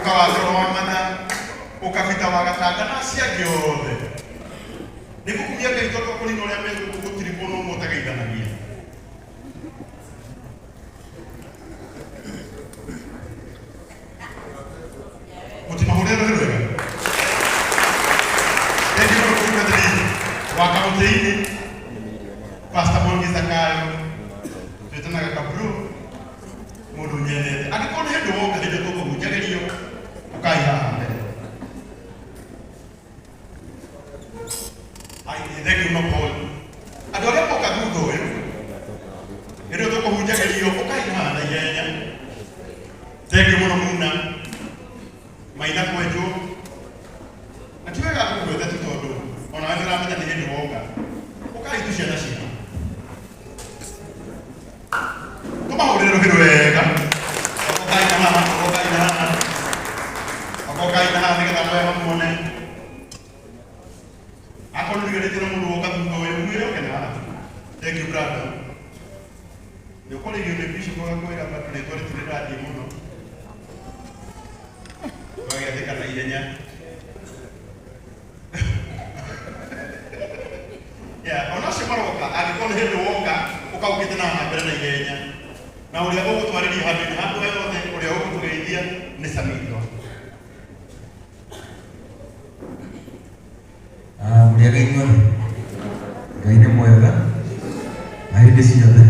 Ũka wa Toro wa Matha, ũka Peter wa Gatanga na acio angĩ othe. Nĩ ngũkumia Ngai tondũ akũringa ũrĩa me gũkũ gũtirĩ mũndũ ũmwe ũtageithanagia. Mũtimahũrĩre rũhĩ rwega. Thengiũ mũno mũtungatĩri wa Kamũtĩ-inĩ, Pastor Mwangi Zakayo, twĩtanaga Kabru, mũndũ nyendete. Angĩkorwo nĩ hĩndĩ woka hĩndĩ tũkũhunjagĩrio, ũkai haha mbere. Ai, thengiũ mũno Paul. Andũ arĩa moka thutha ũyũ, hĩndĩ ĩyo tũkũhunjagĩrio, ũkai haha na ihenya. Thengiũ mũno Muna, maitha kwenjwo. Na ti wega kũgweta tu tondũ onawe nĩ ũramenya nĩ hĩndĩ woka. Ũkai tu ciana citũ. Tũmahũrĩre rũhĩ rwega. Okokai na haha, okokai na haha. Okokai na haha nĩgetha andũ aya mamuone. Akorwo nĩũriganĩtie na mũndũ woka thutha ũyũ, mwĩre oke na haha. Thank you brother. Nĩ ũkũrĩgio nĩ bishop agakwĩra bado rĩtwa rĩtirĩ rĩrathiĩ mũno. Ũgagĩathĩka na ihenya. Yeah, ona acio maroka angĩkorwo nĩ hĩndĩ woka ũkaũkĩte na haha mbere na ihenya na ũrĩa ũgũtwarĩria handũ-inĩ handũ hothe ũrĩa ũgũtũgeithia nĩ Samido. Ah, mũrĩega inyuothe Ngai nĩ mwega na hĩndĩ ciothe.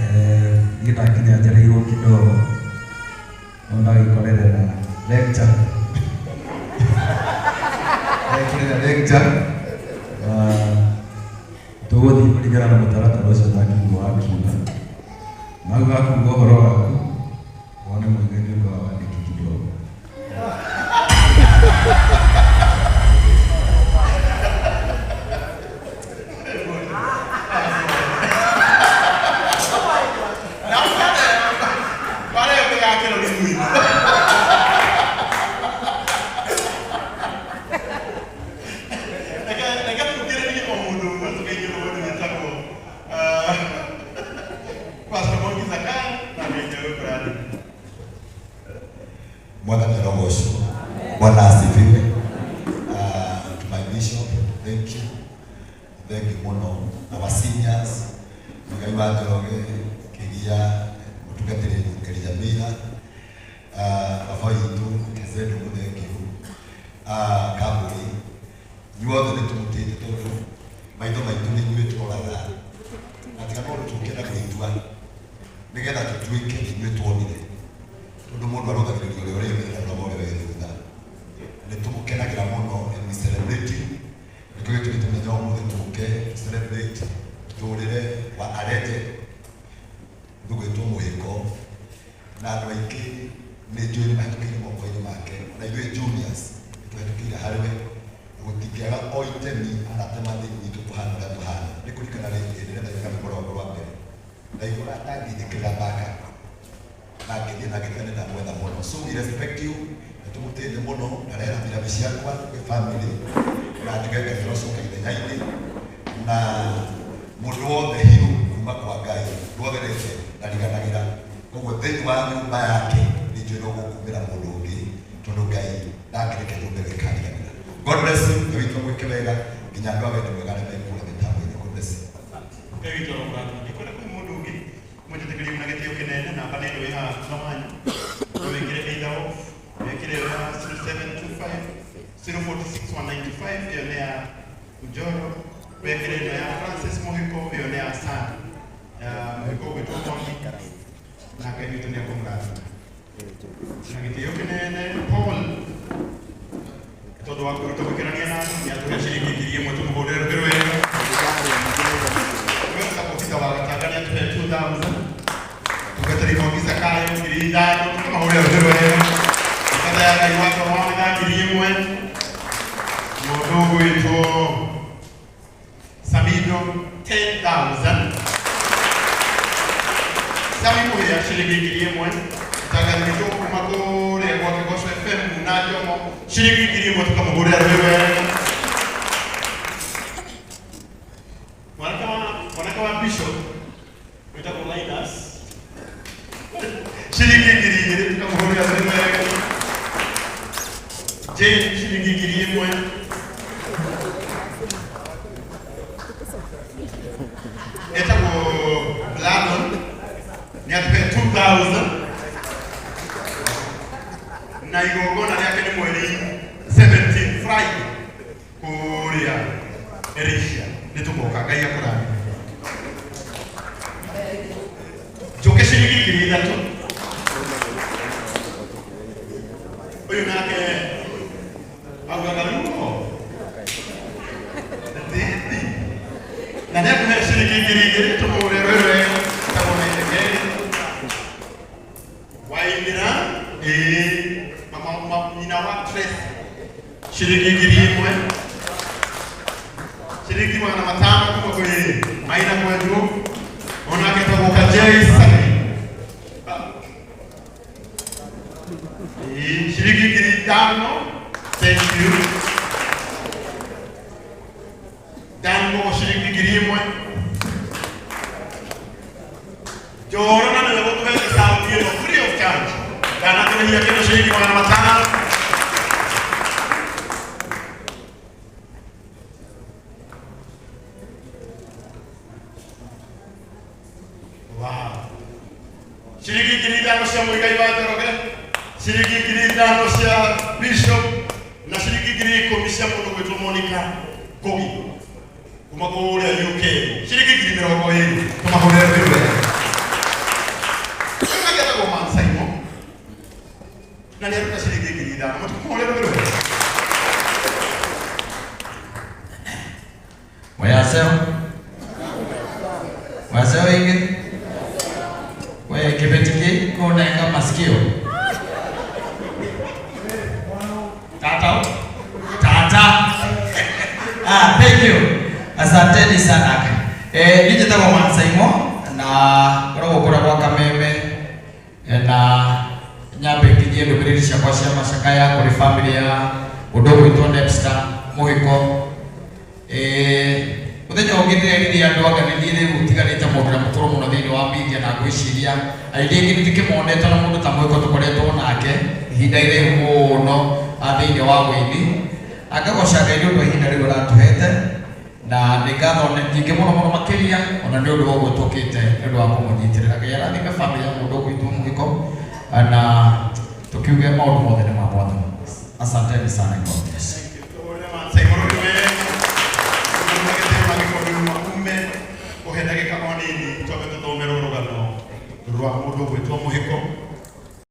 Eh, niĩ ndakinya njereirwo kidogo no ndagĩkorerera lecture ndagĩkorerera lecture na tũgũthiĩ kũringana na mũtaratara ũcio ndakiuga wakiuga na hau hakuga ũhoro waku wone mũigai nĩ ũndũ wa wandĩki kidogo. Reke tũkĩrĩrie o mũndũ ũmwe tũgeithie mũndũ wĩtagwo Pastor Mwangi Zakayo na Ngai nĩegũkũrathima. Mwathani arogocwo. Bwana asifiwe. To my bishop, thank you. Thank you mũno. Our seniors, Mũigai wa Njoroge, Kĩgia, Mũtungatĩri Elijah Mira, baba witũ Kezedo thank you. Kambũri, inyuothe nĩ tũmũtĩĩte tondũ maitho maitũ nĩ inyuĩ tũroraga na tiga no tũke na gwĩtua nĩgetha tũtuĩke nĩ inyuĩ tuonire tondũ mũndũ arũthagĩrĩria ũrĩa ũrĩ mbere na ũrĩa wĩ thutha. Nĩ tũmũkenagĩra mũno and we celebrate you. Nĩkĩo gĩtũmĩte mũthenya wa ũmũthĩ tũke tũ celebrate mũtũrĩre wa a legend mũndũ ũgwĩtwo Mũhĩko na andũ aingĩ nĩ njũĩ nĩ mahĩtũkĩire moko-inĩ make ona ithuĩ juniors nĩ tũhĩtũkĩire harĩ we na gũtingĩaga o itemi anatema thĩinĩ witũ kũhana ũrĩa tũhana. Nĩ kũririkana rĩngĩ hĩndĩ ĩrĩa ndainaga rwĩmbo rwakwa rwa mbere ndaiguaga ta ngĩthikĩrĩra backup na ngĩthiĩ na ngĩtiga nĩ ndamwetha mũno. So we respect you, nĩ tũmũtĩĩte mũno, ndarehera piramĩ ciakwa kwĩ family na njuge Ngai arocoka ithenya-inĩ na mũndũ wothe hero kuma kwa Ngai ruothe reke ndariganagĩra koguo thĩinĩ wa nyũmba yake nĩ njũĩ no gũkumĩra mũndũ ũngĩ tondũ Ngai ndangĩreke nyũmba ĩyo ĩkariganĩra. God bless you, Ngai witũ amwĩke wega nginya andũ a wendi mwega arĩa me kũrĩa mĩtambo-inĩ. God bless you. Ngai witũ arokũrathima. Ingĩkwenda kũhe mũndũ ũngĩ Mwĩtĩkĩrie na gĩtĩo kĩnene namba nĩ ĩno ĩ haha thutha wanyu. No wĩkĩre either off, wĩkĩre ĩyo ya 0725 046 195 ĩyo nĩ ya Njoro, wĩkĩre ĩno ya Francis Mũhĩko ĩyo nĩ ya Sam ya Mũhĩko ũgwĩtwo Mwangi na Ngai witũ nĩ ekũmũrathima. Na gĩtĩo kĩnene Paul tondũ wa kwĩruta gũikarania na andũ nĩ atũhe ciringi 1000 tũmũhũrĩre rũhĩ rwega. Wetagwo Peter wa Gatanga nĩ atũhe 2000. Tungatĩri Mwangi Zakayo 5000 tũkamahũrĩra rũhĩ rwega. Ndungata ya Ngai wa Toro wa Mathaa 1000. Mũndũ ũgwĩtwo Samido 10,000. Sami Muhia ciringi 1000. Mũtangathi witũ kuma kũrĩa gwake Goco FM na Njomo ciringi 1000 tũkamũhũrĩra rũhĩ wega. Mwanake wa Bishop wĩtagwo Linus Ciringi 2,000 tũkamũhũrĩra rũhĩ wega. Jane ciringi 1,000. Etagwo Bladon nĩ atũhe 2000 na igongona rĩake nĩ mweri 17 Friday kũrĩa Erisha. Nĩ tũgoka. Ngai akũrathime. Njoke ciringi 3,000. Ũyũ nake augaga ruo Ndĩthi. Na nĩ akũhe ciringi 2,000 tũmũhũre rwĩrwe tagwo na itekeri waimĩra ĩĩ mama nyina wa Tracy ciringi 1,000. Ciringi 500 kuma kwĩ Maina Kwenjwo onake etagwo Kajei Sami. Ĩĩ, ciringi 5,000. Thank you. Dan Mogo ciringi 1,000. Njoro na nĩwe gũtũhe sauti ĩno free of charge. Ndanatũrĩhia kĩndũ. Ciringi 500. Wow. Ciringi 5,000 cia Mũigai wa Njoroge, ciringi 5,000 cia Bishop na ciringi 10,000 cia mũndũ gwĩtwo Monica Ngugi kuma kũrĩa UK. Ciringi 20,000. Tũmahũrĩre rwĩmbo wega. Ũyũ nake etagwo Man Simon na nĩ aruta ciringi 5,000. Mũtikũmũhũrĩre rwĩmbo wega. Wayaseo. Wayaseo ingi. We kibetiki kunenga masikio. Tata. Tata. Ah, thank you. Asanteni sana. Eh, niĩ njĩtagwo Mansaimo na ngoragwo kũrĩa gwa Kameme na nyambe nginyie ndũmĩrĩri ciakwa cia macakaya kũrĩ family ya ũndũ ũgwĩtwo Nepster Mũhĩko. Mũthenya ũngĩ ndĩrerire andũ anga nĩ niĩ rĩu tiganĩte mũndũ ũrĩa mũkũrũ mũno thĩinĩ wa media na ngwĩciria aingĩ aingĩ nĩndĩkĩmonete na mũndũ ta Mũhĩko tũkoretwo nake ihinda iraihu mũno thĩinĩ wa wĩini. Ngagoca Ngai nĩ ũndũ wa ihinda rĩu aratũhete na nĩ ngatho nyingĩ mũno mũno makĩria ona nĩ ũndũ wa ũguo tũkĩte nĩ ũndũ wa kũmũnyitĩrĩra. Ngai arathime family ya mũndũ ũgwĩtwo Mũhĩko na tũkiuge maũndũ mothe nĩ ma Mwathani. Asanteni sana. God bless. Tũhũrĩre Man Simon rũhĩ wega. Makume kũhe ndagĩka o nini twambe tũthomerwo rũgano rwa mũndũ ũgwĩtwo Mũhĩko.